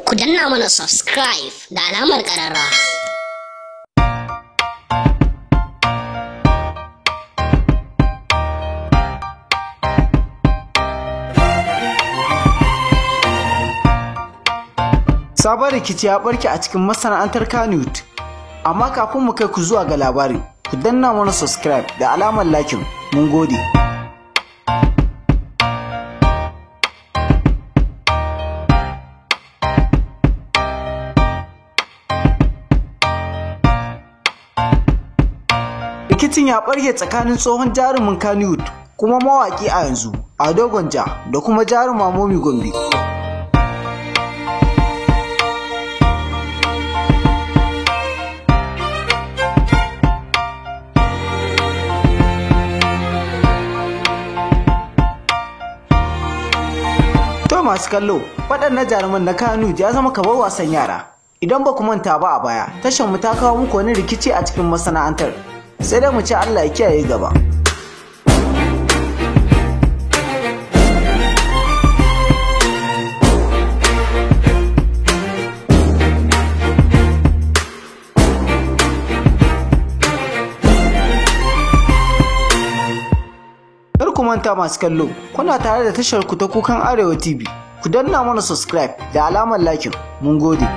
Ku danna mana subscribe da alamar ƙararrawa. Sabon rikici ya barke a cikin masana'antar Kannywood. Amma kafin mu kai ku zuwa ga labarin, ku danna mana subscribe da alamar lakin. Mun gode. Rikicin ya barke tsakanin tsohon jarumin Kannywood kuma mawaki a yanzu, Ado Gwanja, da kuma jaruma Momi Gombe. To masu kallo, faɗan na jaruman na Kannywood ya zama kamar wasan yara. Idan ba ku manta ba a baya, tashar mu ta kawo muku wani rikici a cikin masana'antar. Sai dai mu ce Allah ya kiyaye gaba. Kar ku manta masu kallo, kuna tare da tashar ku ta Kukan Arewa TV. Ku danna mana subscribe da alamar lakin. Mun gode.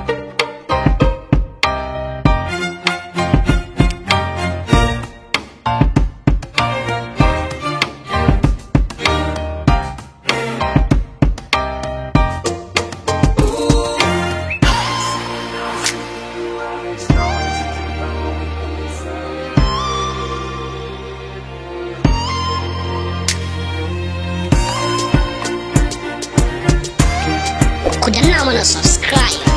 Ku danna mana subscribe.